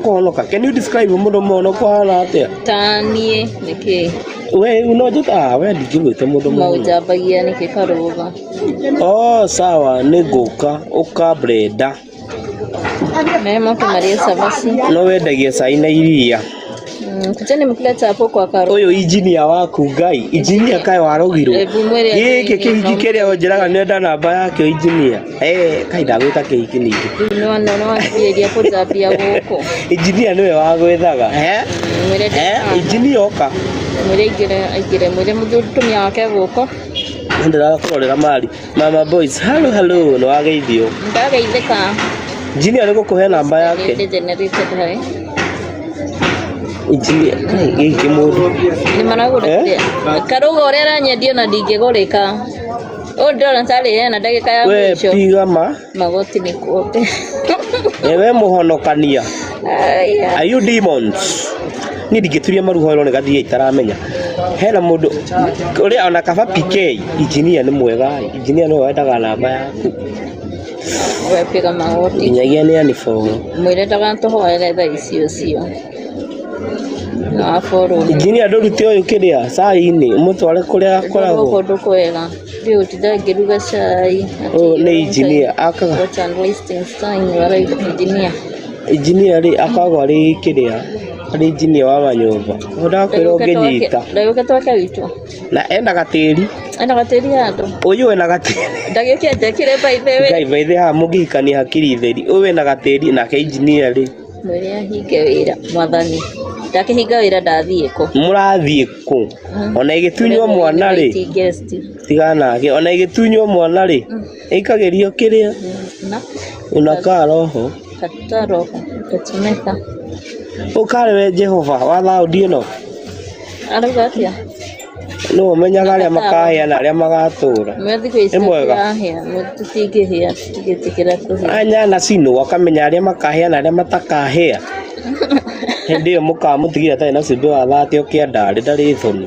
Kũhonoka. Can you describe mũndũ mũhonoku ahana atĩa? Ta niĩ nĩkĩ? We no njĩta ah, we ndingĩgwĩta mũndũ mũhonoku. Maũnjambagia nĩkĩ karũga? Oh, sawa nĩ ngũka ũka Brenda. Naye moke marĩe cabaci. No wendagia cai na iria. Kujeni mkule chapo kwa karo. Ũyũ injinia waku Ngai, injinia kaĩ warogirwo. Ebu mwĩre Gĩkĩ atĩrĩrĩ, kĩhiki kĩrĩa ũnjĩraga nĩenda namba yakĩo injinia. Eh, kaĩ ndagwĩta kĩhiki ningĩ. Rĩu nĩwona nĩwanjĩrĩria kũnjambia gũkũ. Injinia nĩwe wagwethaga. Eh? Mwĩre Eh, injinia oka. Mwĩre aingĩre aingĩre mwĩre mũtumia wake gũkũ. Nĩndĩrakũrorera mari. Mama boys, hello hello, nĩwageithio. Ndageithĩka. Injinia nĩ gũkũhe namba yake. Degenerated hai. Injinia, kai gĩkĩ mũndũ. Nĩ maragũra Eh? Karũga ũrĩa aranyendia ona ndingĩgũrĩka. Ũyũ ndĩrona tarĩ ena ndagĩka ya We mũico. piga ma. Magoti nĩ kuote. Ewe mũhonokania. Aya. Are you demons? Niĩ ndingĩturia maru hoerwo nĩ gathiĩ itaramenya. Hena mũndũ ũrĩa ona kaba PK injinia nĩ mwega injinia nĩwe wendaga namba yaku. We piga magoti. Nginyagia nĩ anibogo. Mwĩre ndagatũhoere thaa ici ũcio. No aborwo. Injinia ndũrute ũyũ kĩrĩa cai-inĩ ũmũtware kũrĩa akoragwo. Kũndũ kwega. Rĩu ũtinda ngĩruga cai. Ũyũ nĩ engineer akaga What and wasting time you are engineer. Engineer rĩ akoragwo arĩ kĩrĩa arĩ engineer wa manyũmba. Ndakwĩra ũngĩnyita. Ndagĩũke twake witũ. Na ena gatĩri. Ena gatĩri handũ. Ũyũ ena gatĩri. Ndagĩũke njekire by the way. Ngai by the haha mũngĩhikania hakiri theri. Ũyũ ena gatĩri nake engineer rĩ. Mwĩre ahinge wĩra mwathani. Ndakĩhinga wĩra ndathiĩ kũ? Mũrathiĩ kũ? Ona ĩgĩtunywo mwana rĩ. Guest. Tiga nake. Ona ĩgĩtunywo mwana rĩ. Ĩikagĩrio kĩrĩa? Na Unakaa roho. kata roho kachomeka. Ũkarĩ we Jehova wa thaũndi ĩno. Arauga atĩa? Nĩwe ũmenyaga arĩa makahĩa na arĩa magatũra. Mwe thikũ ici Nĩ mwega. tũtirahĩa, mwe tũtingĩhĩa, tũtingĩtĩkĩra kũhĩa. Anya na cinũ akamenya arĩa makahĩa na arĩa matakahĩa. Hĩndĩ ĩyo mũkamũtigĩra atarĩ na cumbĩ wa thate ũkĩandarĩ ndarĩ thoni.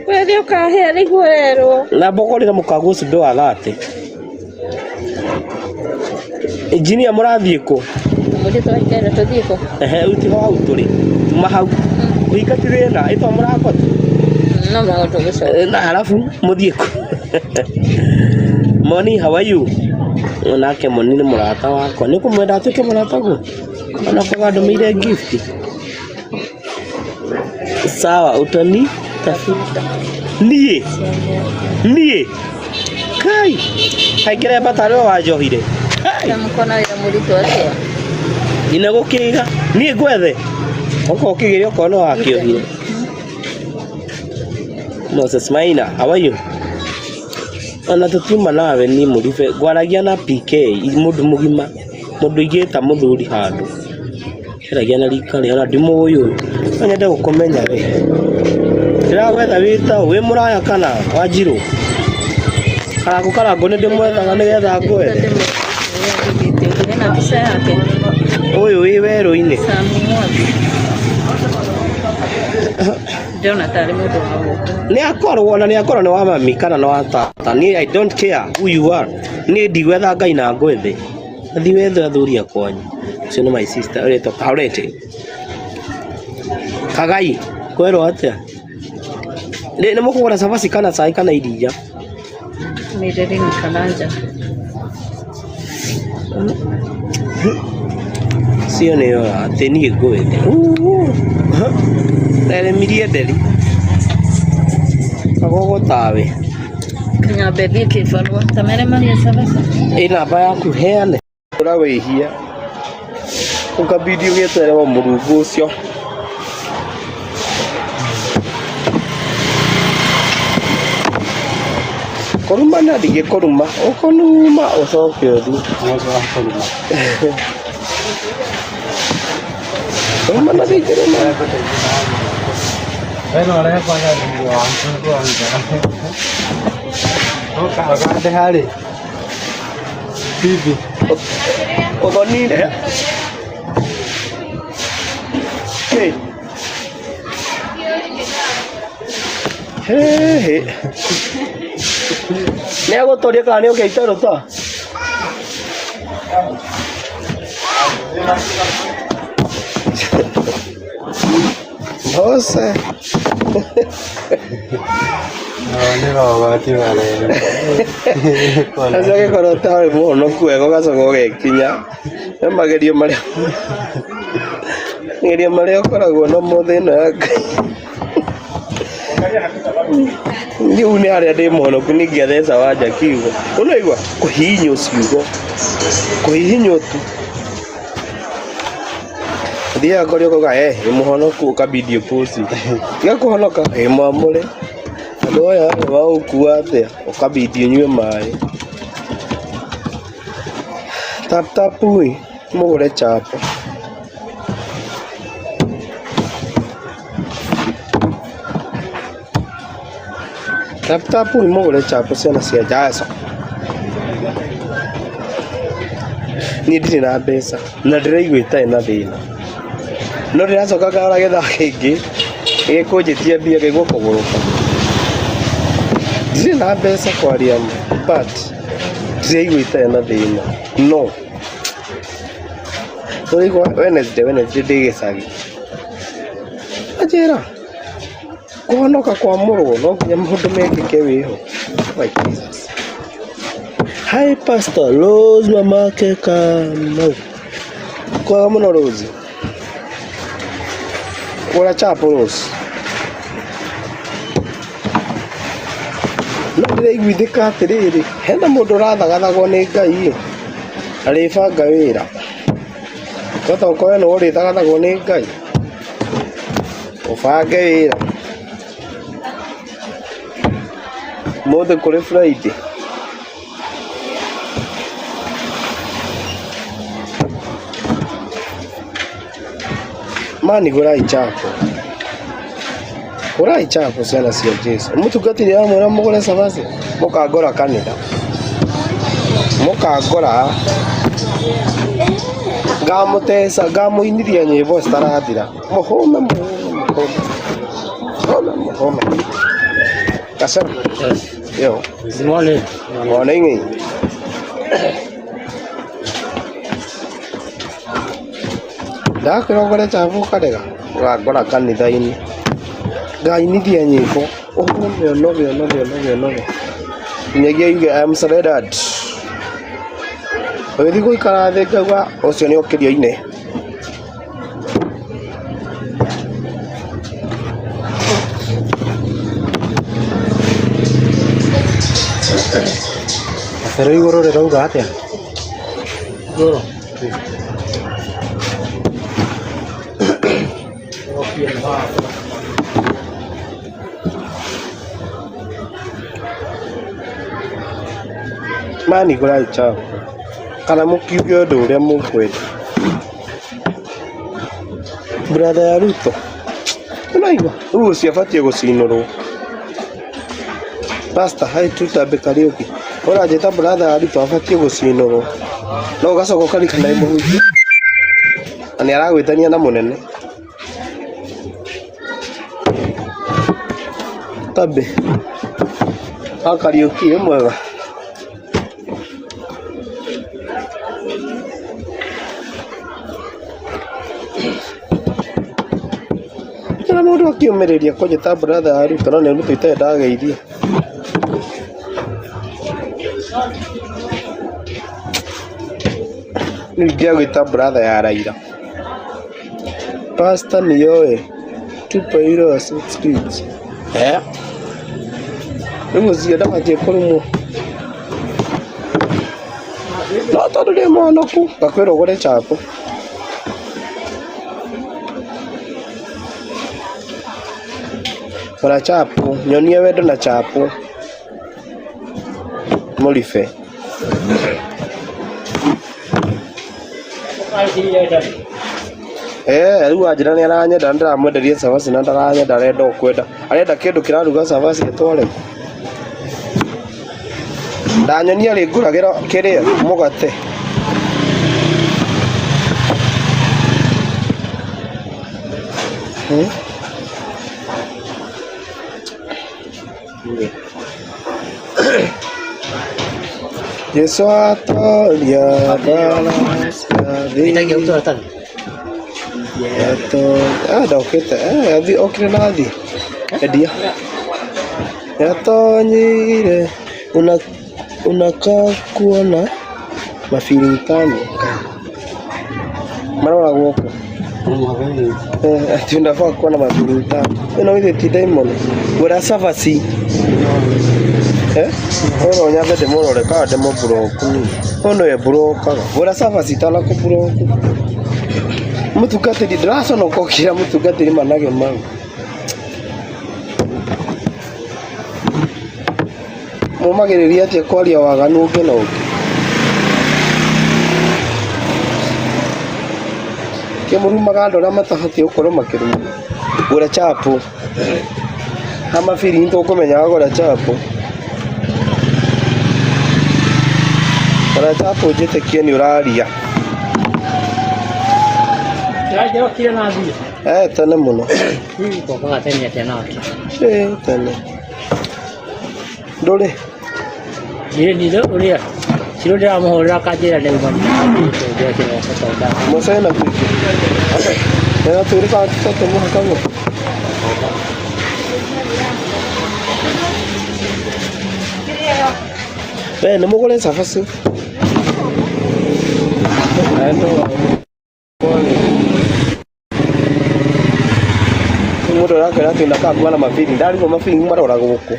We nĩ ũkahĩa nĩguo ũrerwo. Na mbogorĩra mũkagwo cumbĩ wa thate. Injinia mũrathiĩ kũ? Mũrĩ twaikara tũthiĩ kũ? Ehe, rĩu tiho hau tũrĩ. Tuma hau. Kũhinga ti thĩna, ĩtwa mũrango tu. No mũrango tũgũcoka. Eh, Na halafu mũthiĩ kũ? Moni, how are you? Nake Moni nĩ mũrata wakwa. Nĩ ũkũmwenda atuĩke mũrataguo? Ona kwaga ndũmĩire gift. Sawa, utani tafuta. Niĩ niĩ kai kaingĩre tarĩ we wanjohire. Kai Mkona wĩra mũritũ atĩa? nginya gũkĩga niĩ ngwethe okorwo ũkĩgĩre okorwo nĩ wakĩohire. Moses Maina, how are you? Ona tũtiuma nawe niĩ mũribe ngwaragia na PK mũndũ mũgima mũndũ ingĩta mũthuri handũ Njaragia na rika rĩa ona ndimũĩ ũyũ. No nyende gũkũmenya we. Ndĩragwetha wĩ ta ũ? Wĩ mũraya kana Wanjirũ? Karangũ karangũ nĩ ndĩmwethaga nĩgetha ngwethe. Ena mbica yake. Ũyũ wĩ werũ-inĩ. Sam Mwangi. Ndĩrona tarĩ mũndũ wa gũkũ. Nĩ akorwo na nĩ akorwo nĩ wa mami kana nĩ wa tata. Niĩ I don't care who you are. Niĩ ndigwetha Ngai na ngwethe. Thiĩ wethe athuri a kwanyu. Ũcio nĩ my sister ũretwo Kaurete. Kagai, kwerwo atĩa? Nĩ nĩ mũkũgũra cabaci kana cai kana iria? Mireri ni Karanja. Cio nĩyo atĩ niĩ ngwethe. Nderemirie nderi. Kagogo tawe. Nyambe thiĩ kĩbarũa. Ta mere marĩe cabaci. Ĩ namba yaku heane. Ũra wĩhia. Ũkabidi ũgĩetererwo mũrungu ũcio. Kũrumana ndingĩkũruma, ũkũnuma ũcoke ũthiĩ. Kũrumana ndingĩruma. Ũthonire. Kĩ? Hĩhĩ. Nĩ agũtũria kana nĩ ũkĩite rũta? Mose. Nĩ mogwati manene. Acio angĩkorwo ũtarĩ mũhonoku wega ũgacoka ũgekinya. Nĩ magerio marĩa magerio marĩa ũkoragwo namo thĩ ĩno ya Ngai. Rĩu nĩ harĩa ndĩ mũhonoku ningĩatheca wanja kiugo. Ũnaigua kũhihinywo ciugo. Kũhihinywo tu. Thiaga kũrĩa ũkauga nĩ mũhonoku ũkabidi ũpost. Tiga kũhonoka ĩ mwamũre. Andũ aya magũkua atĩa? Ũkabidi ũnyue maĩ. Tap tap ĩ, mũgũre chapo. Tap tap ĩ, mũgũre chapo ciana cia Jaso. Niĩ ndirĩ na mbeca na ndĩraigua itarĩ na thĩna. No ndĩracoka ngarora gĩthaa kĩngĩ gĩkũnjĩtia mbia ngaigua kũgũrũka. Ndirĩ na mbeca kwaria ma but ndĩraigua itarĩ na thĩna no ũraigua Wednesday Wednesday ndĩ gĩcagi. Anjĩra kũhonoka kwamũrwo no nginya maũndũ mekĩke wĩho. My Jesus. Hi Pastor Rose mamake Kamau. Kwega mũno Rose. Gũra chapo Rose. No ndĩraiguithĩka atĩrĩrĩ, hena mũndũ ũrathagathagwo nĩ Ngai ĩ, arĩbanga wĩra. Wahota gũkorwo we nĩwe ũrĩthagathagwo nĩ Ngai, ũbange wĩra. Ũmũthĩ kũrĩ Friday. Mani gũrai chapo. Gũrai chapo ciana cia Jesu. Mũtungatĩri amwĩra mũgũre cabaci, mũkangora kanitha. Mũkangora. Ngamũteca, ngamũinithia nyĩmbo citarathira. Mũhũme mũhũme mũhũme. Mũhũme mũhũme. Kasema. Yo. Good morning. Morning. Ndakwĩra ũgũre chapo ũkarega. Ũgangora kanitha-inĩ. Ngainithia nyĩmbo. Ũhũme ũnoge ũnoge ũnoge ũnoge. Nginyagia yuge I am surrendered. Ũgĩthiĩ gũikara thĩ ngauga ũcio nĩ okĩrio ine. Kabere igũrũ rĩrauga atĩa? Igũrũ. Mani gũrai chapo. Kana mũkiuge ũndũ ũrĩa mũkwenda. Brother ya Ruto. Ũnaigua? Rĩu ũcio abatiĩ gũcinũrwo. Pastor, hi Tutambe Kariuki. Ũranjĩta brother ya Ruto abatiĩ gũcinũrwo. No ũgacoka ũkaririkana nĩ mũhunjia. Na nĩ aragwĩtania na mũnene. Tambe. Wa Kariuki wĩ mwega? Na mũndũ akĩũmĩrĩria kũnjĩta brother ya Ruto no nĩ Ruto itarĩ ndageithia. Rĩu ingĩagwĩta brother ya Raila. Pastor nĩoĩ tupa iro 6 feet. Eh? Rĩu ũcio ndabatiĩ kũrumwo. No tondũ ndĩ mũhonoku ngakwĩra ũgũre chapo. Gũra chapo, nyonia wendo na chapo. Mũribe. Eh, rĩu anjĩra nĩ aranyenda na ndĩramwenderia cabaci na ndaranyenda arenda o kwenda. Arenda kĩndũ kĩraruga cabaci atware. Ndanyonia rĩ ngũragĩra kĩrĩa mũgate. Hmm? Jesu atoria mbara cia thĩ. Ndokĩte okire na athiĩ endia yatonyire unakaa kuona mabiringi tano maroragwo kũ? Ati unafaa kuwa na mabiringi tano ĩno githĩ ti Diamond gũra cabaci ũyũ nyambe ndĩmũrore kana ndĩmũblock niĩ ũyũ nĩwe mburokaga gũra cabaci itanakũblock mũtungatĩri ndĩraconoka ũkĩra mũtungatĩri manage mau mũmagĩrĩria atĩa kwaria waganu ũngĩ na ũngĩ kĩmũrumaga andũ arĩa matabatiĩ gũkorwo makĩruma gũra chapo ama feeling tũkũmenya wagũra chapo gũra chapo njĩtĩkie nĩ ũraria Ndĩrokire na thiĩ. Tene mũno. Ngokaga tene atĩa nake? Tene. Ndũrĩ? Niĩ ũrĩa Ciro ndĩramũhũrĩra akanjĩra nĩauma tũngĩra kĩroko tondũ Musa ena twĩkĩ? Ena twĩrĩ kana tũtatũ mũhaka guo? We nĩ mũgũre cabaci. Mũndũ arakwĩra atĩ unakaa kuwa na mabili ndarigwo mabili maroragwo kũ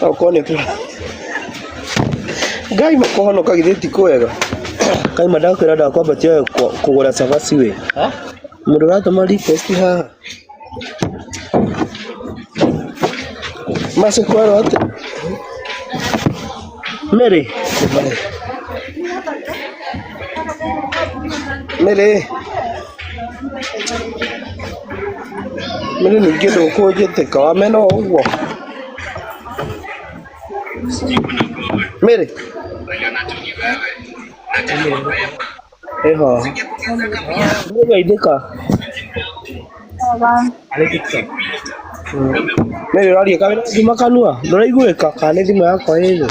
okorwo nĩ Ngai makũhonoka githĩ ti kwega Kaima ndakwĩra ndakwambatia we kũgũra cabaci we mũndũ ũratũma request haha Mercy kwerwo atĩ Mary Mary Mary ningĩ ndũkũnjĩtĩka wamena o ũguo Mary ĩ haha nĩgeithĩka Mary ũraria kawĩra thima kanua ndũraiguĩka kana nĩ thimũ yakwa ĩ thĩ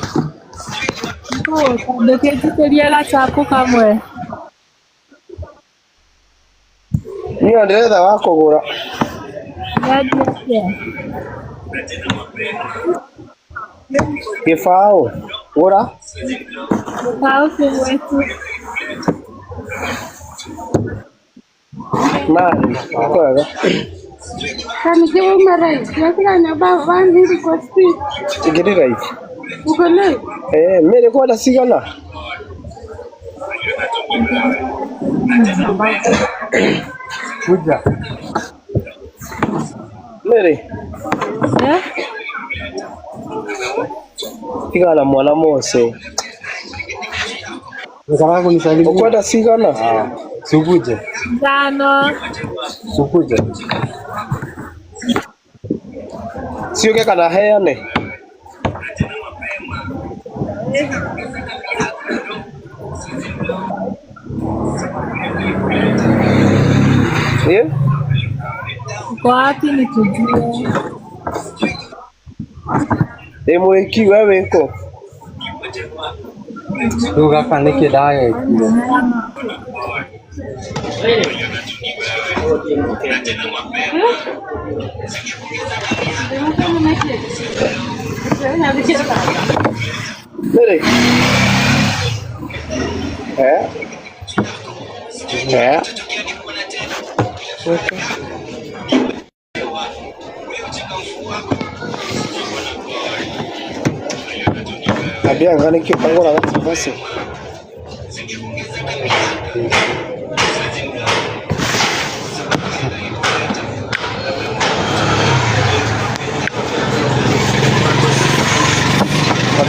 Ndũkĩnjitĩrie gachapo kamwe. Niĩ ndĩretha wa kũgũra Wendia atĩa? Gĩbaũ gũra Gĩbaũ kĩmwe tu. Mari kwega Kanike uma right. Nakila ba request. Ngĩrĩ right Uko late. Mary kwenda cigana Kuja. Mary Eh? tigana na mwana Mose Nataka kunisalimia. ukwenda cigana Sukuje. Ithano. Sukuje. Ciũke kana heane Ĩ? Uko wapi nikujue? Ĩ mwĩki we wĩkũ Rĩu gaka nĩkĩ ndagekire? Mary Eh? Eh? Okay. Ambia nĩkĩ ũtagũraga cabaci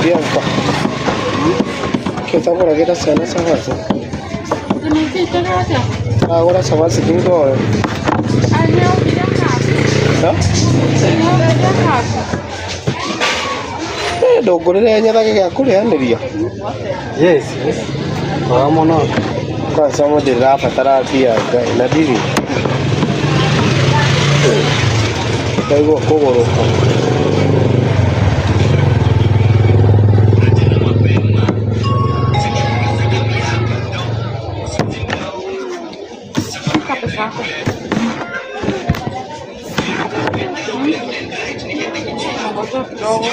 Bianca kĩ ũtagũragĩra ciana cabaci agũra cabaci ndore ndũngũrĩre nyethage gĩa kũrĩanĩria Yes. Wega mũno. Kwanza mũndũ ndĩrabatara mbia Ngai na ndirĩ ndaigua kũgũrũka Ngoja kidogo.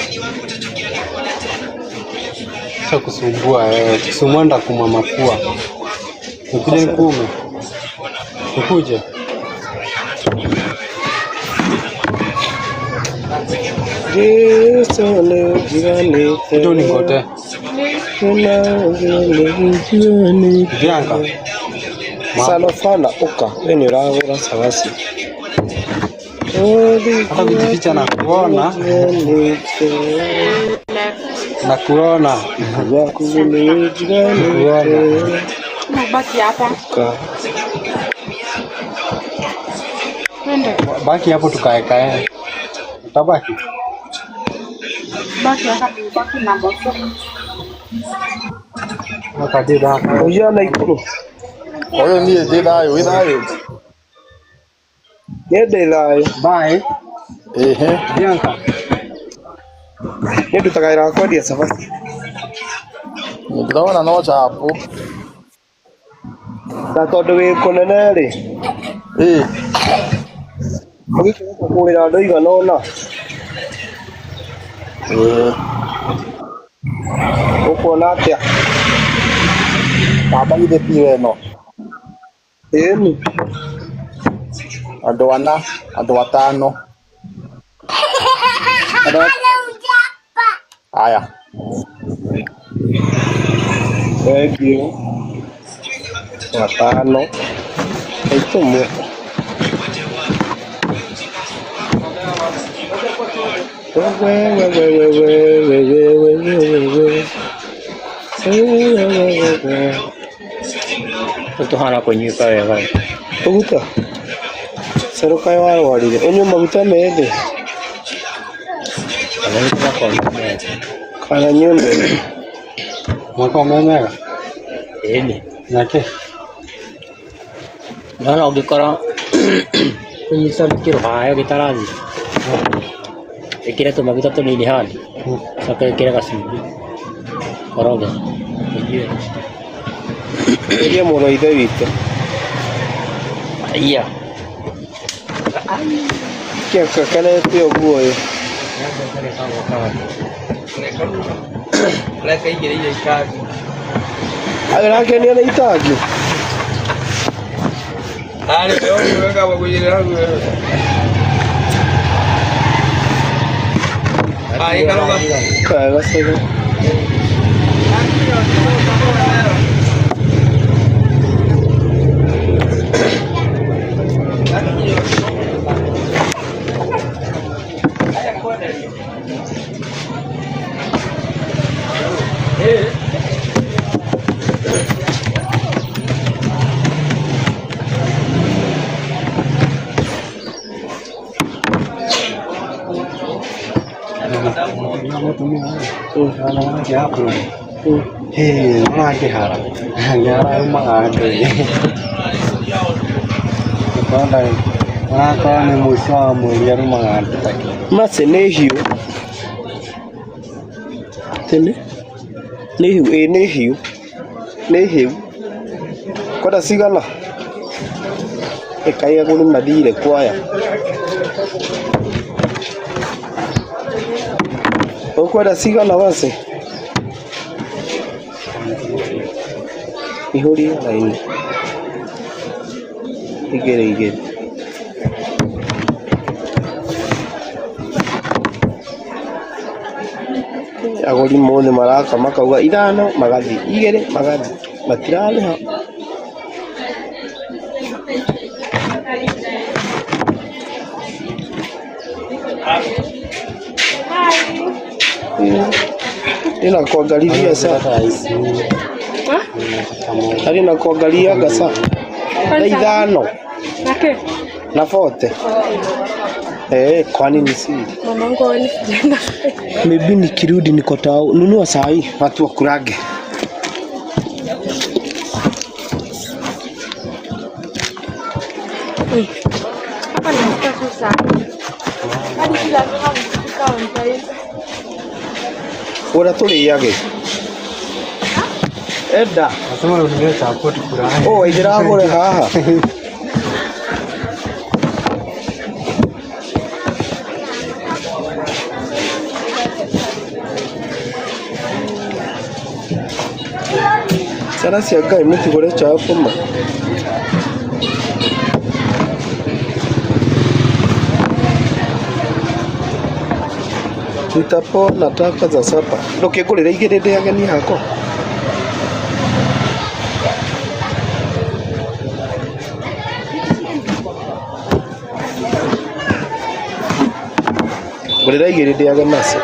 Acha kusumbua wewe. Kusumbua ndakumwa mapua. Nikuje nikuume. Nikuje. Jesu nĩũnjiganĩte. Kuja uningote. Nĩũnjiganĩte. Bianca. Sana sana ũka we nĩ ũragũra cabaci. Hata kujificha na kuona. Na kuona. Kuona. Baki hapa. Twende. Baki hapo tukaekae. Utabaki? Baki hapa, baki na boso. Wakadida. Ũyũ na ikuru. Ũyũ niĩ ndĩ thayũ, wĩ thayũ? Niĩ ndĩ thayũ. Bye. Ĩhĩ. Bianca. Niĩ ndutaga wĩra wa kwendia cabaci. Ndĩrona no chapo. Na tondũ wĩ kũnene rĩ, Ĩĩ. ũgĩkĩhota kũgũrĩra andũ aigana ũna. Ĩĩ. Ũkuona atĩa? Namba githĩ tiyo ĩno. Ĩni. Andũ ana, andũ atano. Andũ Aya. Thengiũ. Atano. Aitũmwe. We we we we we we we we we we we. We we we we we. Tũhana kũnyuĩka wega. Ũguta. Cero kaĩ warwarire. Ũnyue maguta methĩ. Kana nyue methĩ. Mwaka umemega? Ĩni. Nake? Nona ũngĩkora kũnyita kĩrũhayo gĩtarathi ĩkĩre tũmaguta tũnini handũ coke wĩkĩre gacumbĩ koroge ũnyue. Geria mũno ithe witũ. Aya. Kĩa kakenete ũguo ĩ. Arakenio nĩ itangi. Wega cero. Hĩ, nona angĩhara. Angĩhara aumaga andũ. Ũkona onakorwo nĩ mũico wa mweri arumaga andũ take. Maci nĩ hiũ. Tene? Nĩ hiũ, ĩĩ nĩ hiũ. Nĩ hiũ. Kwenda cigana? Ĩkaĩ agũri mathire kwaya. Ũkwenda cigana waci? Ihũria raini. Igĩrĩ igĩrĩ. Agũri mothe maraka makauga ithano magathi igĩrĩ magathi matirarĩha. Ina kuangalilia saa. Ari na kuangaliaga saa. Thaa ithano Nake. na 40. Eh, kwani ni siri? Mamangu aoni sijaenda. Maybe nikirudi niko tao. Nunua saa hii watu wakurage. Hapa nafika tu saa. Hadi si lazima kufika on time. Ũrĩa tũrĩage. Enda. Nasema ununulie chapo tukulae. Oh, waithĩra agũre haha. Ciana cia Ngai mũtigũre chapo ma. Nitapona taka za sapa. Ndũkĩngũrĩre igĩrĩ ndĩage niĩ hakwa. Ngũrĩra igĩrĩ ndĩage nacio.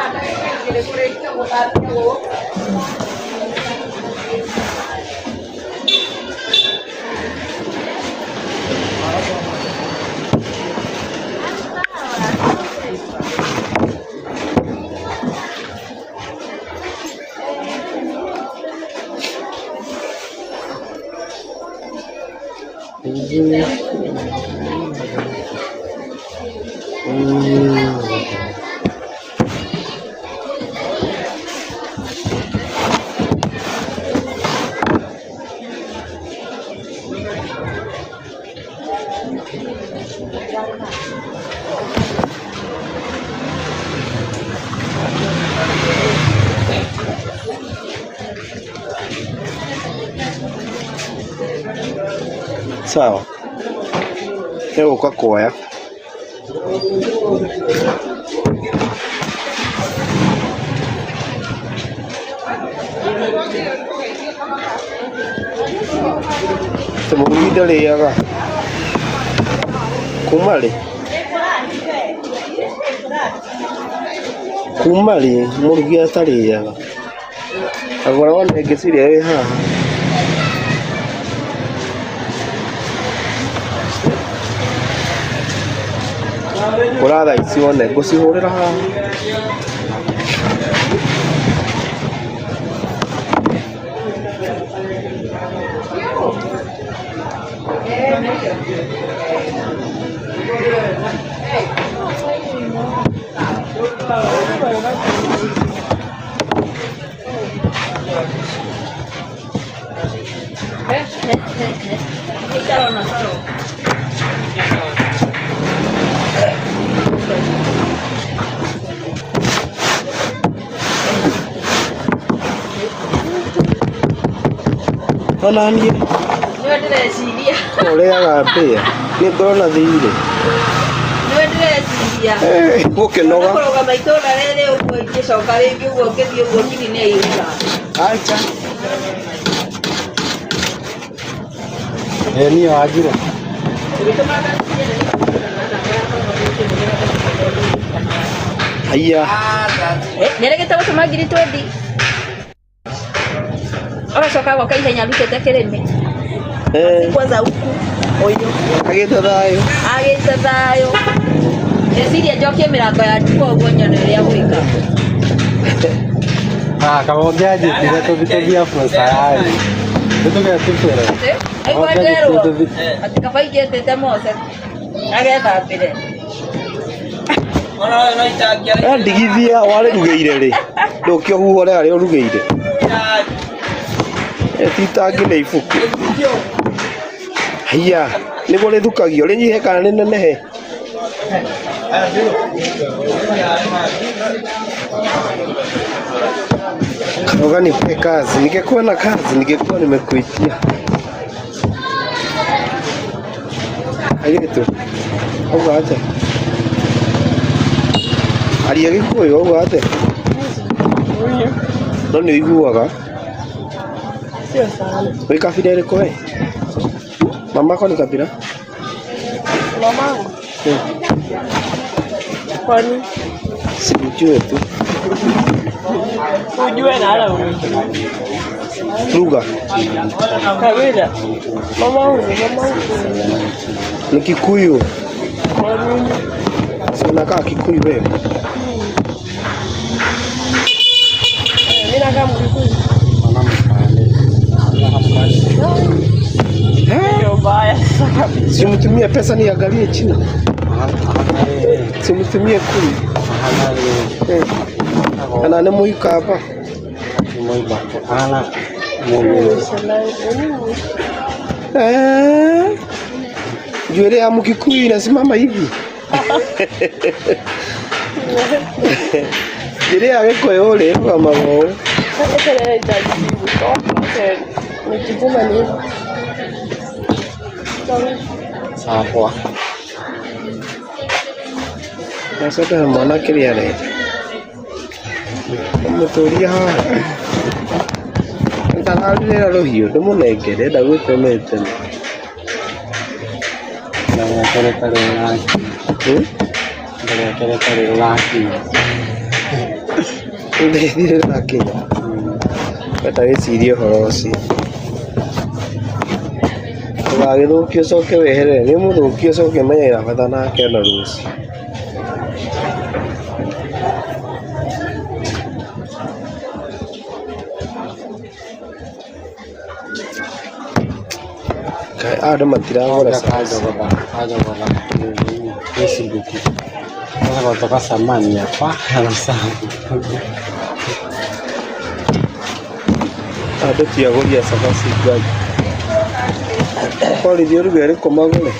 Sawa. Nĩgũka kuoya. Atĩ mũrugi ndarĩaga. Kuma rĩ? Kuma rĩ mũrugi atarĩaga? Agũra wone ngĩciria wĩ haha. Gũra thaa ici wone ngũcihũrĩra haha. Ona niĩ Nĩwe ndĩreciria. ũrĩaga mbĩa nĩ ngorwo na thiirĩ. Nĩwe ndĩreciria. Gũkĩnoga. Kũrũgama itũra rĩrĩ ũguo ingĩcoka rĩngĩ ũguo ngĩthiĩ ũguo ngiri nĩ aiyũra. Acha. Ĩ niĩ wanjirũ. Haiya. Nĩaregete gũtũma ngiri twendi. Agacoka agoka ihenya arutĩte kĩrĩmĩ. Eh, Kwanza huku ũyũ. agĩte thayũ. Agĩte thayũ. Ndeciria njokie mĩrango ya nduka ũguo nyone ũrĩa gwĩka. Ah, kama ũngĩanjĩtire tũthiĩ tũthiĩ Afro Sayari. Nĩtũgĩe tũbĩre. Aigua nderwo atĩ kaba ingĩtĩte Mose agethambĩre. Ndigithia warĩrugĩire rĩ? Ndũkĩũhuhore harĩa ũrugĩire. Ti itangi nĩ ibuku. Haiya, nĩguo rĩthukagio rĩnyihe kana rĩnenehe? Karoga nipe kazi. Ningekuwa na kazi, ningekuwa nimekuitia. Airĩtu, auga atĩa? Aria Gĩkũyũ auga atĩa? No nĩ ũiguaga? Sio sana. Wĩ kabira ĩrĩkũ we? Mamako ni kabira? Mamangu. Kwani Simjue tu. ujue na hala unijue. Lugha Kabila. Mamangu, mamangu. ni Kikuyu. Kwa nini? Si unakaa Kikuyu wewe? Mimi nakaa Mkikuyu. Ndio mbaya sasa kabisa. Simtumie pesa niangalie chini. Simtumie kumi. Eh. Kana nĩ mũikamba. Eh. Njuĩrĩ ya Mkikuyu inasimama hivi. Njuĩrĩ ya Gĩkũyũ rĩ ĩrũgamaga ũũ. Sasa nahitaji kutoka tena. Nikituma ni Sawa poa. Nacoke he mwana kĩrĩa arenda. Ũmũtũrie haha. Ndararĩra rũhiũ ndĩmũnengere enda gwĩtema eteme. Ndũgekere tarĩ ũrakinya. Hmm? Ndũgekere tarĩ ũrakinya. Ndĩthire ũrakinya. We ta wĩcirie ũhoro ũcio. Ndũgagĩthũkie ũcoke weherere nĩ mũthũkie ũcoke ũmenye wĩna bata nake ona rũciũ. Kaĩ andũ matiragũra Kanja cabaci. kanjogotha kanjogotha Facebook. Sasa kutoka samani hapa anasabu. Andũ ti agũri a cabaci Ngai. Borithi ũruge ĩrĩkũ magũre?